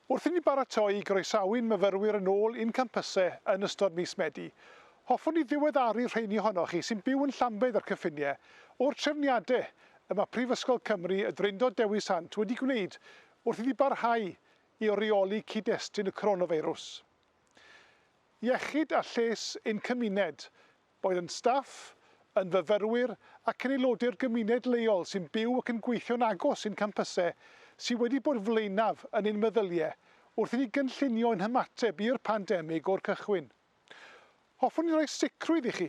Wrth i ni baratoi i groesawu'n myfyrwyr yn ôl i'n campysau yn ystod mis Medi, hoffwn i ddiweddaru'r rheini ohonoch chi sy'n byw yn Llambed a'r cyffiniau o'r trefniadau y mae Prifysgol Cymru y Drindod Dewi Sant wedi gwneud wrth iddi barhau i reoli cyd-destun y coronafeirws. Iechyd a lles ein cymuned, boed yn staff, yn fyfyrwyr ac yn aelodau'r gymuned leol sy'n byw ac yn gweithio'n agos i'n campysau, sydd wedi bod flaenaf yn ein meddyliau wrth i ni gynllunio ein hymateb i'r pandemig o'r cychwyn. Hoffwn i roi sicrwydd i chi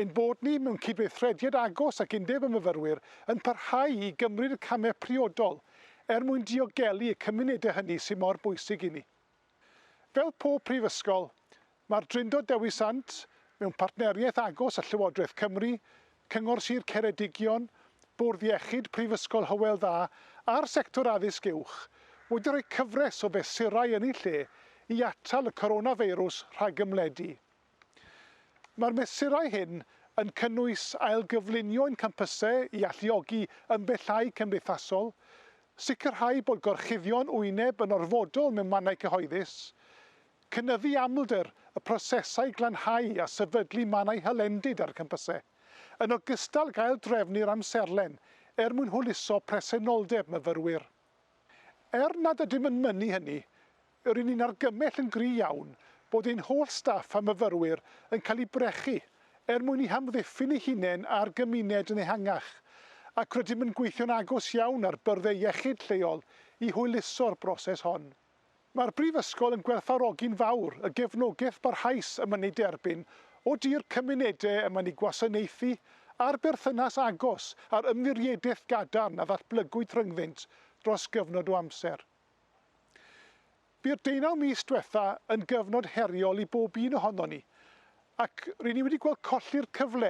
ein bod ni, mewn cydweithrediad agos ag Undeb y Myfyrwyr, yn parhau i gymryd y camau priodol er mwyn diogelu y cymunedau hynny sydd mor bwysig i ni. Fel pob prifysgol, mae'r Drindod Dewi Sant, mewn partneriaeth agos â Llywodraeth Cymru, Cyngor Sir Ceredigion, Bwrdd Iechyd Prifysgol Hywel Dda a'r sector addysg uwch, wedi rhoi cyfres o fesurau yn eu lle i atal y coronafeirws rhag ymledu. Mae'r mesurau hyn yn cynnwys ailgyflunio ein campysau i alluogi ymbellhau cymdeithasol, sicrhau bod gorchuddion wyneb yn orfodol mewn mannau cyhoeddus, cynyddu amlder y prosesau glanhau a sefydlu mannau hylendid ar y campysau, yn ogystal ag aildrefnu'r amserlen er mwyn hwyluso presenoldeb myfyrwyr. Er nad ydym yn mynnu hynny, ry'n ni'n argymell yn gry' iawn bod ein holl staff a myfyrwyr yn cael eu brechu er mwyn eu hamddiffyn eu hunain a'r gymuned yn ehangach, ac rydym yn gweithio'n agos iawn â'r byrddau iechyd lleol i hwyluso'r broses hon. Mae'r Brifysgol yn gwerthfawrogi'n fawr y gefnogaeth barhaus y mae'n ei derbyn o du'r cymunedau y mae'n eu gwasanaethu a'r berthynas agos a'r ymddiriedaeth gadarn a ddatblygwyd rhyngddynt dros gyfnod o amser. Bu'r deunaw mis dwetha yn gyfnod heriol i bob un ohonon ni, ac ry'n ni wedi gweld colli'r cyfle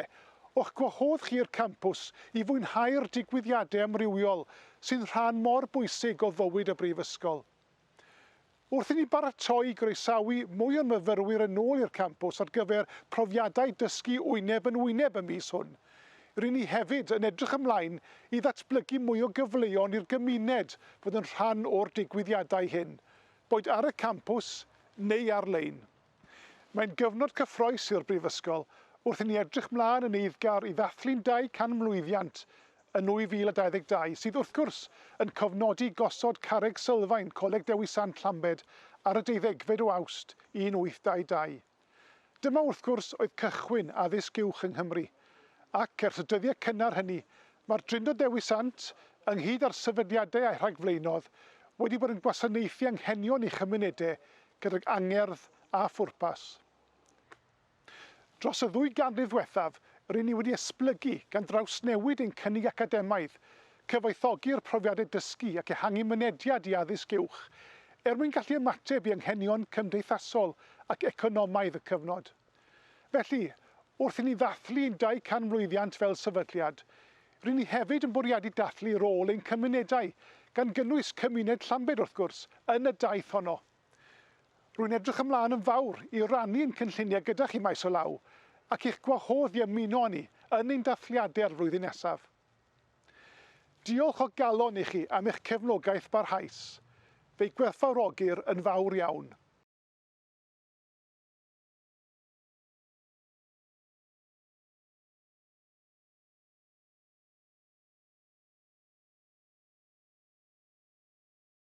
o'ch gwahodd chi i'r campws i fwynhau'r digwyddiadau amrywiol sy'n rhan mor bwysig o fywyd y Brifysgol. Wrth i ni baratoi i groesawu mwy o'n myfyrwyr yn ôl i'r campws ar gyfer profiadau dysgu wyneb yn wyneb y mis hwn, ry'n ni hefyd yn edrych ymlaen i ddatblygu mwy o gyfleon i'r gymuned fod yn rhan o'r digwyddiadau hyn, boed ar y campws neu ar-lein. Mae'n gyfnod cyffrous i'r Brifysgol wrth i ni edrych mlaen yn eiddgar i ddathlu'n 200 mlwyddiant yn 2022, sydd wrth gwrs yn cofnodi gosod carreg sylfaen Coleg Dewi Sant Llambed ar y 12fed o Awst 1822. Dyma wrth gwrs oedd cychwyn addysg uwch yng Nghymru, ac ers y dyddiau cynnar hynny, mae'r Drindod Dewi Sant, ynghyd â'r sefydliadau a'i rhagflaenodd, wedi bod yn gwasanaethu anghenion ei chymunedau gydag angerdd a phwrpas. Dros y ddwy ganrif ddiwethaf, ry'n ni wedi esblygu gan drawsnewid ein cynnig academaidd, cyfoethogi'r profiadau dysgu ac ehangu mynediad i addysg uwch, er mwyn gallu ymateb i anghenion cymdeithasol ac economaidd y cyfnod. Felly, wrth i ni ddathlu ein 200 mlwyddiant fel sefydliad, ry'n ni hefyd yn bwriadu dathlu rôl ein cymunedau, gan gynnwys cymuned Llambed wrth gwrs, yn y daith honno. Rwy'n edrych ymlaen yn fawr i rannu ein cynlluniau gyda chi maes o law, ac i'ch gwahodd i ymuno â ni yn ein dathliadau'r flwyddyn nesaf. Diolch o galon i chi am eich cefnogaeth barhaus. Fe'i gwerthfawrogir yn fawr iawn.